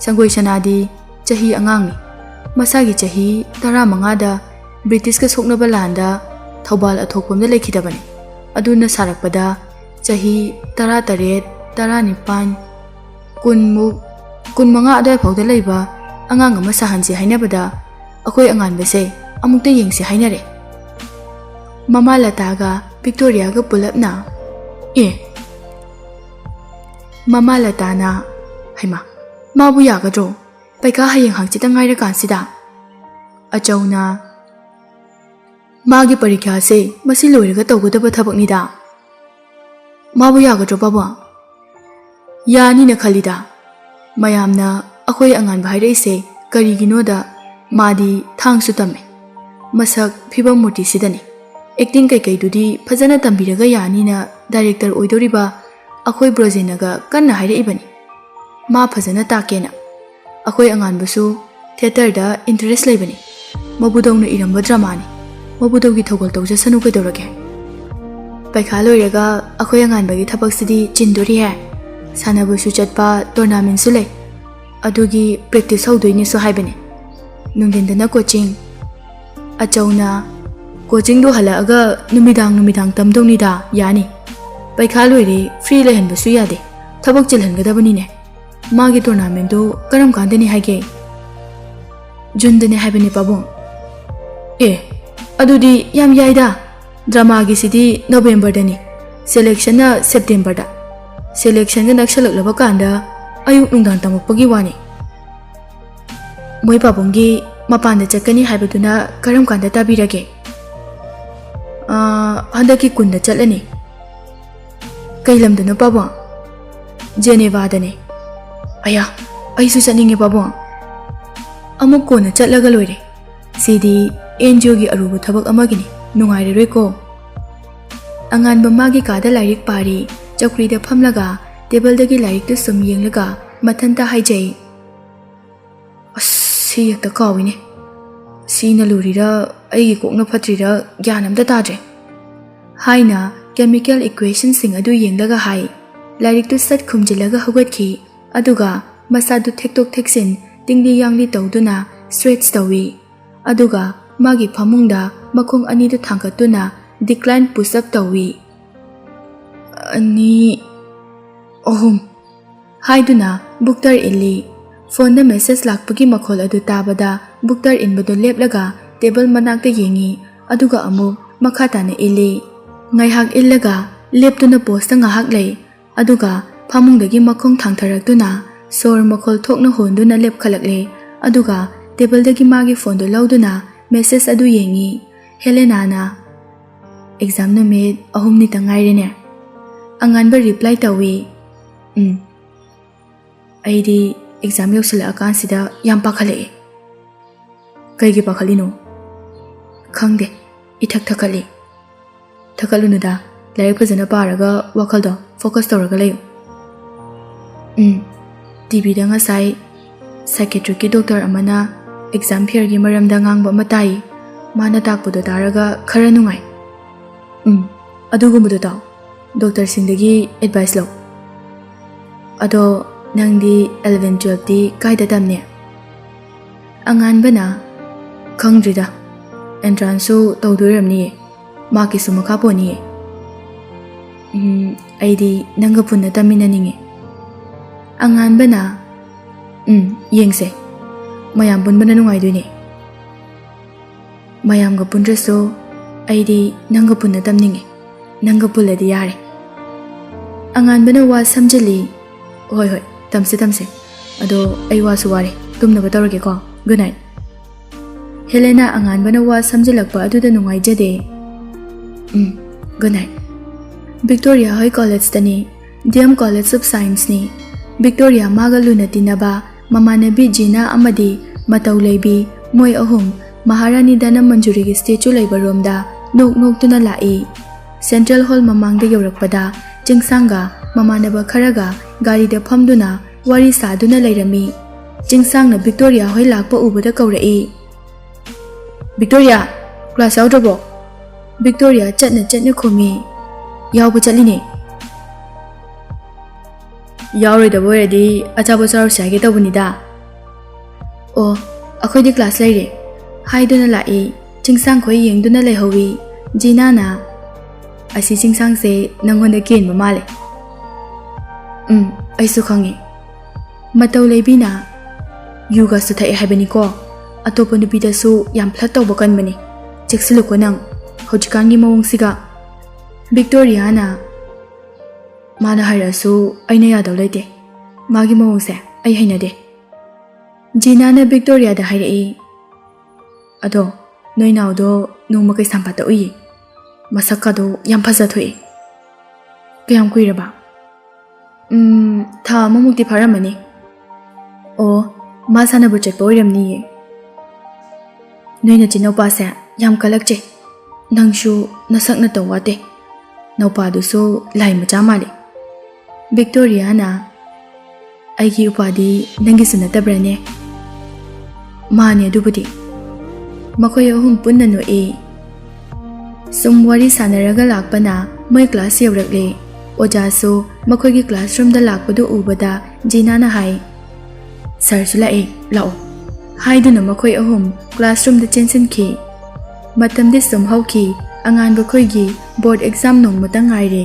ꯁꯪꯒꯣꯏ ꯁꯅꯥꯗꯤ ꯆꯍꯤ ꯑꯉꯥꯡꯅꯤ꯫ ꯃꯁꯥꯒꯤ ꯆꯍꯤ ꯇꯔꯥꯃꯉꯥꯗ ꯕ꯭ꯔꯤꯇꯤꯁꯀ ꯁꯣꯛꯅꯕ ꯂꯥꯟꯗ ꯊꯧꯕꯥꯜ ꯑꯊꯣꯛꯄꯝꯗ ꯂꯩꯈꯤꯗꯕꯅꯤ꯫ ꯑꯗꯨꯅ ꯁꯥꯔꯛꯄꯗ ꯆꯍꯤ ꯇꯔꯥꯇꯔꯦꯠ, ꯇꯔꯥꯅꯤꯄꯥꯟ, ꯀꯨꯟꯃꯨꯛ, ꯀꯨꯟꯃꯉꯥ ꯑꯗꯨꯋꯥꯏ ꯐꯥꯎꯗ ꯂꯩꯕ ꯑꯉꯥꯡ ꯑꯃ ꯁꯥꯍꯟꯁꯦ ꯍꯥꯏꯅꯕꯗ ꯑꯩꯈꯣꯏ ꯑꯉꯥꯟꯕꯁꯦ ꯑꯃꯨꯛꯇ ꯌꯦꯡꯁꯦ ꯍꯥꯏꯅꯔꯦ꯫" ꯃꯃꯥ ꯂꯇꯥꯒ ꯚꯤꯛꯇꯣꯔꯤꯌꯥꯒ ꯄꯨꯂꯞꯅ, "ꯑꯦ!" ꯃꯃꯥ ꯂꯇꯥꯅ, "ꯍꯩꯃꯥ, ꯃꯥꯕꯨ ꯌꯥꯒꯗ꯭ꯔꯣ? ꯄꯩꯈꯥ ꯍꯌꯦꯡ ꯍꯪꯆꯤꯠꯇ ꯉꯥꯏꯔꯀꯥꯟꯁꯤꯗ?" ꯑꯆꯧꯅ, "ꯃꯥꯒꯤ ꯄꯔꯤꯈ꯭ꯌꯥꯁꯦ ꯃꯁꯤ ꯂꯣꯏꯔꯒ ꯇꯧꯒꯗꯕ ꯊꯕꯛꯅꯤꯗ꯫ ꯃꯥꯕꯨ ꯌꯥꯒꯗ꯭ꯔꯣ, ꯄꯥꯕꯨꯡ?" "ꯌꯥꯅꯤꯅ ꯈꯜꯂꯤꯗ꯫ ꯃꯌꯥꯝꯅ ꯑꯩꯈꯣꯏ ꯑꯉꯥꯟꯕ ꯍꯥꯏꯔꯛꯏꯁꯦ ꯀꯔꯤꯒꯤꯅꯣꯗ ꯃꯥꯗꯤ ꯊꯥꯡꯁꯨ ꯇꯝꯃꯦ꯫ ꯃꯁꯛ ꯐꯤꯕꯝ ꯃꯨꯔꯇꯤꯁꯤꯗꯅꯤ꯫ ꯑꯦꯛꯇꯤꯡ ꯀꯩꯀꯩꯗꯨꯗꯤ ꯐꯖꯅ ꯇꯝꯕꯤꯔꯒ ꯌꯥꯅꯤꯅ ꯗꯥꯏꯔꯦꯛꯇꯔ ꯑꯣꯏꯗꯧꯔꯤꯕ ꯑꯩꯈꯣꯏ ꯕ꯭ꯔꯣꯖꯦꯟꯅꯒ ꯀꯟꯅ ꯍꯥꯏꯔꯛꯏꯕꯅꯤ꯫ ꯃꯥ ꯐꯖꯅ ꯇꯥꯛꯀꯦꯅ꯫ ꯑꯩꯈꯣꯏ ꯑꯉꯥꯟꯕꯁꯨ ꯊꯤꯌꯦꯇꯔꯗ ꯏꯟꯇꯔꯦꯁ ꯂꯩꯕꯅꯤ꯫ ꯃꯕꯨꯗꯧꯅ ꯏꯔꯝꯕ ꯗ꯭ꯔꯃꯥꯅꯤ꯫ ꯃꯕꯨꯗꯧꯒꯤ ꯊꯧꯒꯜ ꯇꯧꯖꯁꯅꯨ ꯀꯩꯗꯧꯔꯒꯦ? ꯄꯩꯈꯥ ꯂꯣꯏꯔꯒ ꯑꯩꯈꯣꯏ ꯑꯉꯥꯟꯕꯒꯤ ꯊꯕꯛꯁꯤꯗꯤ ꯆꯤꯟꯗꯣꯔꯤꯍꯦ꯫ ꯁꯥꯟꯅꯕꯁꯨ ꯆꯠꯄ, ꯇꯣꯔꯅꯥꯃꯦꯟꯁꯨ ꯂꯩ꯫ ꯑꯗꯨꯒꯤ ꯄ꯭ꯔꯦꯛꯇꯤꯁ ꯍꯧꯗꯣꯏꯅꯦꯁꯨ ꯍꯥꯏꯕꯅꯤ꯫ ꯅꯨꯡꯊꯤꯟꯗꯅ ꯀꯣꯆꯤꯡ꯫ ꯑꯆꯧꯅ, "ꯀꯣꯆꯤꯡꯗꯣ ꯍꯜꯂꯛꯑꯒ ꯅꯨꯃꯤꯗꯥꯡ ꯅꯨꯃꯤꯗꯥꯡ ꯇꯝꯗꯧꯅꯤꯗ, ꯌꯥꯅꯤ꯫ ꯄꯩꯈꯥ ꯂꯣꯏꯔꯦ, ꯐ꯭ꯔꯤ ꯂꯩꯍꯟꯕꯁꯨ ꯌꯥꯗꯦ꯫ ꯊꯕꯛ ꯆꯤꯜꯍꯟꯒꯗꯕꯅꯤꯅꯦ꯫ ꯃꯥꯒꯤ ꯇꯣꯔꯅꯥꯃꯦꯟꯗꯣ ꯀꯔꯝ ꯀꯥꯟꯗꯅꯤ ꯍꯥꯏꯒꯦ?" "ꯖꯨꯟꯗꯅꯦ ꯍꯥꯏꯕꯅꯦ ꯄꯥꯕꯨꯡ꯫" "ꯑꯦ, ꯑꯗꯨꯗꯤ ꯌꯥꯝ ꯌꯥꯏꯗ꯫ ꯗ꯭ꯔꯃꯥꯒꯤꯁꯤꯗꯤ ꯅꯣꯕꯦꯝꯕꯔꯗꯅꯤ, ꯁꯦꯂꯦꯛꯁꯟꯅ ꯁꯦꯞꯇꯦꯝꯕꯔꯗ꯫ ꯁꯦꯂꯦꯛꯁꯟꯒ ꯅꯛꯁꯜꯂꯛꯂꯕ ꯀꯥꯟꯗ ꯑꯌꯨꯛ ꯅꯨꯡꯗꯥꯡ ꯇꯝꯃꯛꯄꯒꯤ ꯋꯥꯅꯤ꯫" "ꯃꯣꯏ ꯄꯥꯕꯨꯡꯒꯤ ꯃꯄꯥꯟꯗ ꯆꯠꯀꯅꯤ ꯍꯥꯏꯕꯗꯨꯅ ꯀꯔꯝ ꯀꯥꯟꯗ ꯇꯥꯕꯤꯔꯒꯦ?" "ꯑꯥ, ꯍꯟꯗꯛꯀꯤ ꯀꯨꯟꯗ ꯆꯠꯂꯅꯤ꯫" "ꯀꯩ ꯂꯝꯗꯅꯣ ꯄꯥꯕꯨꯡ?" "ꯖꯦꯅꯦꯚꯥꯗꯅꯦ꯫" "ꯑꯌꯥ, ꯑꯩꯁꯨ ꯆꯠꯅꯤꯡꯉꯦ ꯄꯥꯕꯨꯡ꯫" "ꯑꯃꯨꯛ ꯀꯣꯟꯅ ꯆꯠꯂꯒ ꯂꯣꯏꯔꯦ꯫ ꯁꯤꯗꯤ ꯑꯦꯟ ꯖꯤ ꯑꯣꯒꯤ ꯑꯔꯨꯕ ꯊꯕꯛ ꯑꯃꯒꯤꯅꯤ, ꯅꯨꯡꯉꯥꯏꯔꯔꯣꯏꯀꯣ꯫" ꯑꯉꯥꯟꯕ ꯃꯥꯒꯤ ꯀꯥꯗ ꯂꯥꯏꯔꯤꯛ ꯄꯥꯔꯤ꯫ ꯆꯧꯀ꯭ꯔꯤꯗ ꯐꯝꯂꯒ ꯇꯦꯕꯜꯗꯒꯤ ꯂꯥꯏꯔꯤꯛꯇꯨ ꯁꯨꯝ ꯌꯦꯡꯂꯒ ꯃꯊꯟꯇ ꯍꯥꯏꯖꯩ, "ꯑꯁ, ꯁꯤ ꯍꯦꯛꯇ ꯀꯥꯎꯏꯅꯦ꯫ ꯁꯤꯅ ꯂꯨꯔꯤꯔꯥ, ꯑꯩꯒꯤ ꯀꯣꯛꯅ ꯐꯠꯇ꯭ꯔꯤꯔꯥ, ꯒ꯭ꯌꯥꯟ ꯑꯝꯇ ꯇꯥꯗ꯭ꯔꯦ," ꯍꯥꯏꯅ ꯀꯦꯃꯤꯀꯦꯜ ꯏꯀ꯭ꯋꯦꯁꯟꯁꯤꯡ ꯑꯗꯨ ꯌꯦꯡꯂꯒ ꯍꯥꯏ꯫ ꯂꯥꯏꯔꯤꯛꯇꯨ ꯁꯠ ꯈꯨꯝꯖꯤꯜꯂꯒ ꯍꯧꯒꯠꯈꯤ, ꯑꯗꯨꯒ ꯃꯁꯥꯗꯨ ꯊꯦꯛꯇꯣꯛ ꯊꯦꯛꯆꯤꯟ, ꯇꯤꯡꯂꯤ ꯌꯥꯡꯂꯤ ꯇꯧꯗꯨꯅ ꯁ꯭ꯇ꯭ꯔꯦꯠꯆ ꯇꯧꯏ꯫ ꯑꯗꯨꯒ ꯃꯥꯒꯤ ꯐꯃꯨꯡꯗ ꯃꯈꯣꯡ ꯑꯅꯤꯗꯨ ꯊꯥꯡꯒꯠꯇꯨꯅ ꯗꯤꯀ꯭ꯂꯥꯏꯟ ꯄꯨꯁ ꯑꯞ ꯇꯧꯏ꯫ "ꯑꯅꯤ, ꯑꯍꯨꯝ" ꯍꯥꯏꯗꯨꯅ ꯕꯨꯛꯇꯔ ꯏꯜꯂꯤ꯫ ꯐꯣꯟꯗ ꯃꯦꯁꯦꯖ ꯂꯥꯛꯄꯒꯤ ꯃꯈꯣꯜ ꯑꯗꯨ ꯇꯥꯕꯗ ꯕꯨꯛꯇꯔ ꯏꯟꯕꯗꯨ ꯂꯦꯞꯂꯒ ꯇꯦꯕꯜ ꯃꯅꯥꯛꯇ ꯌꯦꯡꯏ, ꯑꯗꯨꯒ ꯑꯃꯨꯛ ꯃꯈꯥ ꯇꯥꯅ ꯏꯜꯂꯤ꯫ ꯉꯥꯏꯍꯥꯛ ꯏꯜꯂꯒ ꯂꯦꯞꯇꯨꯅ ꯄꯣꯁꯇ ꯉꯥꯏꯍꯥꯛ ꯂꯩ, ꯑꯗꯨꯒ ꯐꯃꯨꯡꯗꯒꯤ ꯃꯈꯣꯡ ꯊꯥꯡꯊꯔꯛꯇꯨꯅ ꯁꯣꯔ ꯃꯈꯣꯜ ꯊꯣꯛꯅ ꯍꯣꯟꯗꯨꯅ ꯂꯦꯞꯈꯠꯂꯛꯂꯦ, ꯑꯗꯨꯒ ꯇꯦꯕꯜꯗꯒꯤ ꯃꯥꯒꯤ ꯐꯣꯟꯗꯨ ꯂꯧꯗꯨꯅ ꯃꯦꯁꯦꯖ ꯑꯗꯨ ꯌꯦꯡꯏ꯫ ꯍꯦꯂꯦꯅꯥꯅ, "ꯑꯦꯛꯖꯥꯝ ꯅꯨꯃꯤꯠ ꯑꯍꯨꯝꯅꯤꯇ ꯉꯥꯏꯔꯦꯅꯦ꯫" ꯑꯉꯥꯟꯕ ꯔꯤꯄ꯭ꯂꯥꯏ ꯇꯧꯏ, "ꯎꯝ꯫" ꯑꯩꯗꯤ ꯑꯦꯛꯖꯥꯝ ꯌꯧꯁꯤꯜꯂꯛꯑꯀꯥꯟꯁꯤꯗ ꯌꯥꯝ ꯄꯥꯈꯠꯂꯛꯑꯦ꯫ "ꯀꯩꯒꯤ ꯄꯥꯈꯠꯂꯤꯅꯣ?" "ꯈꯪꯗꯦ, ꯏꯊꯛ ꯊꯛꯀꯠꯂꯤ꯫" ꯊꯛꯀꯠꯂꯨꯅꯨꯗ, ꯂꯥꯏꯔꯤꯛ ꯐꯖꯅ ꯄꯥꯔꯒ ꯋꯥꯈꯜꯗꯣ focus ꯇꯧꯔꯒ ꯂꯩꯌꯨ꯫ ꯎꯝ, ꯇꯤꯚꯤꯗ ꯉꯁꯥꯏ psychiatricꯀꯤ doctor ꯑꯃꯅ exam fearꯒꯤ ꯃꯔꯝꯗ ꯉꯥꯡꯕ ꯑꯃ ꯇꯥꯏ꯫ ꯃꯥꯅ ꯇꯥꯛꯄꯗꯣ ꯇꯥꯔꯒ ꯈꯔ ꯅꯨꯡꯉꯥꯏ꯫ ꯎꯝ, ꯑꯗꯨꯒꯨꯝꯕꯗꯣ ꯇꯥꯎ꯫ Doctorꯁꯤꯡꯗꯒꯤ advice ꯂꯧ꯫ ꯑꯗꯣ ꯅꯪꯗꯤ eleven twelveꯇꯤ ꯀꯥꯏꯗ ꯇꯝꯅꯤ? ꯑꯉꯥꯟꯕꯅ, ꯈꯪꯗ꯭ꯔꯤꯗ, entranceꯁꯨ ꯇꯧꯗꯣꯏꯔꯝꯅꯤꯌꯦ, markꯀꯤꯁꯨ ꯃꯈꯥ ꯄꯣꯟꯅꯤꯌꯦ꯫ ꯎꯝ, ꯑꯩꯗꯤ ꯅꯪꯒ ꯄꯨꯟꯅ ꯇꯝꯃꯤꯟꯅꯅꯤꯡꯉꯦ꯫ ꯑꯉꯥꯟꯕꯅ, ꯎꯝ, ꯌꯦꯡꯁꯦ, ꯃꯌꯥꯝ ꯄꯨꯟꯕꯅ ꯅꯨꯡꯉꯥꯏꯗꯣꯏꯅꯦ꯫ ꯃꯌꯥꯝꯒ ꯄꯨꯟꯗ꯭ꯔꯁꯨ ꯑꯩꯗꯤ ꯅꯪꯒ ꯄꯨꯟꯅ ꯇꯝꯅꯤꯡꯉꯦ꯫ ꯅꯪꯒ ꯄꯨꯜꯂꯗꯤ ꯌꯥꯔꯦ꯫ ꯑꯉꯥꯟꯕꯅ ꯋꯥ ꯁꯝꯖꯤꯜꯂꯤ꯫ ꯍꯣꯏ, ꯍꯣꯏ, ꯇꯝꯁꯦ, ꯇꯝꯁꯦ꯫ ꯑꯗꯣ ꯑꯩ ꯋꯥꯁꯨ ꯋꯥꯔꯦ, ꯇꯨꯝꯅꯕ ꯇꯧꯔꯒꯦꯀꯣ꯫ Good night꯫ ꯍꯦꯂꯦꯅꯥ ꯑꯉꯥꯟꯕꯅ ꯋꯥ ꯁꯝꯖꯤꯜꯂꯛꯄ ꯑꯗꯨꯗ ꯅꯨꯡꯉꯥꯏꯖꯗꯦ꯫ ꯎꯝ, good night꯫ ꯚꯤꯛꯇꯣꯔꯤꯌꯥ ꯍꯣꯏ collegeꯇꯅꯤ꯫ D M College of Scienceꯅꯤ꯫ ꯚꯤꯛꯇꯣꯔꯤꯌꯥ ꯃꯥꯒ ꯂꯨꯅ ꯇꯤꯟꯅꯕ ꯃꯃꯥꯟꯅꯕꯤ ꯖꯤꯅꯥ ꯑꯃꯗꯤ ꯃꯇꯧ ꯂꯩꯕꯤ, ꯃꯣꯏ ꯑꯍꯨꯝ ꯃꯍꯥꯔꯥꯅꯤ ꯙꯅꯃꯟꯖꯨꯔꯤꯒꯤ statue ꯂꯩꯕ ꯔꯣꯝꯗ ꯅꯣꯛ ꯅꯣꯛꯇꯨꯅ ꯂꯥꯛꯏ꯫ Central Hall ꯃꯃꯥꯡꯗ ꯌꯧꯔꯛꯄꯗ ꯆꯤꯡꯁꯥꯡꯒ ꯃꯃꯥꯟꯅꯕ ꯈꯔꯒ ꯒꯥꯔꯤꯗ ꯐꯝꯗꯨꯅ ꯋꯥꯔꯤ ꯁꯥꯗꯨꯅ ꯂꯩꯔꯝꯃꯤ꯫ ꯆꯤꯡꯁꯥꯡꯅ ꯚꯤꯛꯇꯣꯔꯤꯌꯥ ꯍꯣꯏ ꯂꯥꯛꯄ ꯎꯕꯗ ꯀꯧꯔꯛꯏ, "ꯚꯤꯛꯇꯣꯔꯤꯌꯥ, class ꯌꯥꯎꯗ꯭ꯔꯕꯣ?" ꯚꯤꯛꯇꯣꯔꯤꯌꯥ ꯆꯠꯅ ꯆꯠꯅ ꯈꯨꯝꯃꯤ, "ꯌꯥꯎꯕ ꯆꯠꯂꯤꯅꯦ꯫ ꯌꯥꯎꯔꯣꯏꯗꯕ ꯑꯣꯏꯔꯗꯤ ꯑꯆꯥꯄꯣꯠ ꯆꯥꯔꯨꯁꯦ ꯍꯥꯏꯒꯦ ꯇꯧꯕꯅꯤꯗ꯫" "ꯑꯣ, ꯑꯩꯈꯣꯏꯗꯤ class ꯂꯩꯔꯦ" ꯍꯥꯏꯗꯨꯅ ꯂꯥꯛꯏ꯫ ꯆꯤꯡꯁꯥꯡꯈꯣꯏ ꯌꯦꯡꯗꯨꯅ ꯂꯩꯍꯧꯏ꯫ ꯖꯤꯅꯥꯅ, "ꯑꯁꯤ ꯆꯤꯡꯁꯥꯡꯁꯦ ꯅꯪꯉꯣꯟꯗ ꯀꯦꯟꯕ ꯃꯥꯜꯂꯦ꯫" "ꯎꯝ, ꯑꯩꯁꯨ ꯈꯪꯉꯦ꯫" ꯃꯇꯧ ꯂꯩꯕꯤꯅ, "ꯌꯨꯒꯁꯨ ꯊꯛꯑꯦ ꯍꯥꯏꯕꯅꯤꯀꯣ, ꯑꯇꯣꯞꯄ ꯅꯨꯄꯤꯗꯁꯨ ꯌꯥꯝ flirt ꯇꯧꯕ ꯀꯟꯕꯅꯤ, ꯆꯦꯛꯁꯤꯜꯂꯨꯀꯣ ꯅꯪ ꯍꯧꯖꯤꯛꯀꯥꯟꯒꯤ ꯃꯑꯣꯡꯁꯤꯒ꯫" ꯚꯤꯛꯇꯣꯔꯤꯌꯥꯅ, "ꯃꯥꯅ ꯍꯥꯏꯔꯛꯑꯁꯨ ꯑꯩꯅ ꯌꯥꯗꯧ ꯂꯩꯇꯦ, ꯃꯥꯒꯤ ꯃꯑꯣꯡꯁꯦ ꯑꯩ ꯍꯩꯅꯗꯦ꯫" ꯖꯤꯅꯥꯅ ꯚꯤꯛꯇꯣꯔꯤꯌꯥꯗ ꯍꯥꯏꯔꯛꯏ, "ꯑꯗꯣ ꯅꯣꯏ ꯅꯥꯎꯗꯣ ꯅꯣꯡꯃ ꯀꯩꯁꯥꯝꯄꯥꯠꯇ ꯎꯏꯌꯦ, ꯃꯁꯛꯀꯗꯣ ꯌꯥꯝ ꯐꯖꯊꯣꯛꯑꯦ꯫" "ꯀꯌꯥꯝ ꯀꯨꯏꯔꯕ?" "ꯎꯝ, ꯊꯥ ꯑꯃꯃꯨꯛꯇꯤ ꯐꯥꯔꯝꯃꯅꯤ꯫" "ꯑꯣ, ꯃꯥ ꯁꯥꯟꯅꯕ ꯆꯠꯄ ꯑꯣꯏꯔꯝꯅꯤꯌꯦ꯫" "ꯅꯣꯏ ꯅꯆꯤꯟ ꯅꯨꯄꯥꯁꯦ ꯌꯥꯝ ꯀꯜꯂꯛꯆꯩ꯫ "ꯅꯪꯁꯨ ꯅꯁꯛ ꯅꯇꯧ ꯋꯥꯠꯇꯦ꯫ ꯅꯧꯄꯥꯗꯨꯁꯨ ꯂꯥꯏ ꯃꯆꯥ ꯃꯥꯜꯂꯤ꯫" ꯕꯤꯛꯇꯣꯔꯤꯌꯥꯅ, "ꯑꯩꯒꯤ ꯎꯄꯥꯗꯤ ꯅꯪꯒꯤꯁꯨ ꯅꯠꯇꯕ꯭ꯔꯅꯦ?" "ꯃꯥꯅꯦ ꯑꯗꯨꯕꯨꯗꯤ꯫" ꯃꯈꯣꯏ ꯑꯍꯨꯝ ꯄꯨꯟꯅ ꯅꯣꯛꯏ꯫ ꯁꯨꯝ ꯋꯥꯔꯤ ꯁꯥꯟꯅꯔꯒ ꯂꯥꯛꯄꯅ ꯃꯣꯏ ꯀ꯭ꯂꯥꯁ ꯌꯧꯔꯛꯂꯦ꯫ ꯑꯣꯖꯥꯁꯨ ꯃꯈꯣꯏꯒꯤ ꯀ꯭ꯂꯥꯁꯔꯨꯝꯗ ꯂꯥꯛꯄꯗꯨ ꯎꯕꯗ ꯖꯤꯅꯥꯅ ꯍꯥꯏ, "ꯁꯥꯔꯁꯨ ꯂꯥꯛꯑꯦ, ꯂꯥꯛꯑꯣ꯫" ꯍꯥꯏꯗꯨꯅ ꯃꯈꯣꯏ ꯑꯍꯨꯝ ꯀ꯭ꯂꯥꯁꯔꯨꯝꯗ ꯆꯦꯟꯁꯤꯟꯈꯤ꯫ ꯃꯇꯝꯗꯤ ꯁꯨꯝ ꯍꯧꯈꯤ꯫ ꯑꯉꯥꯟꯕ ꯈꯣꯏꯒꯤ ꯕꯣꯔꯗ ꯑꯦꯛꯖꯥꯝ ꯅꯣꯡꯃꯇ ꯉꯥꯏꯔꯦ꯫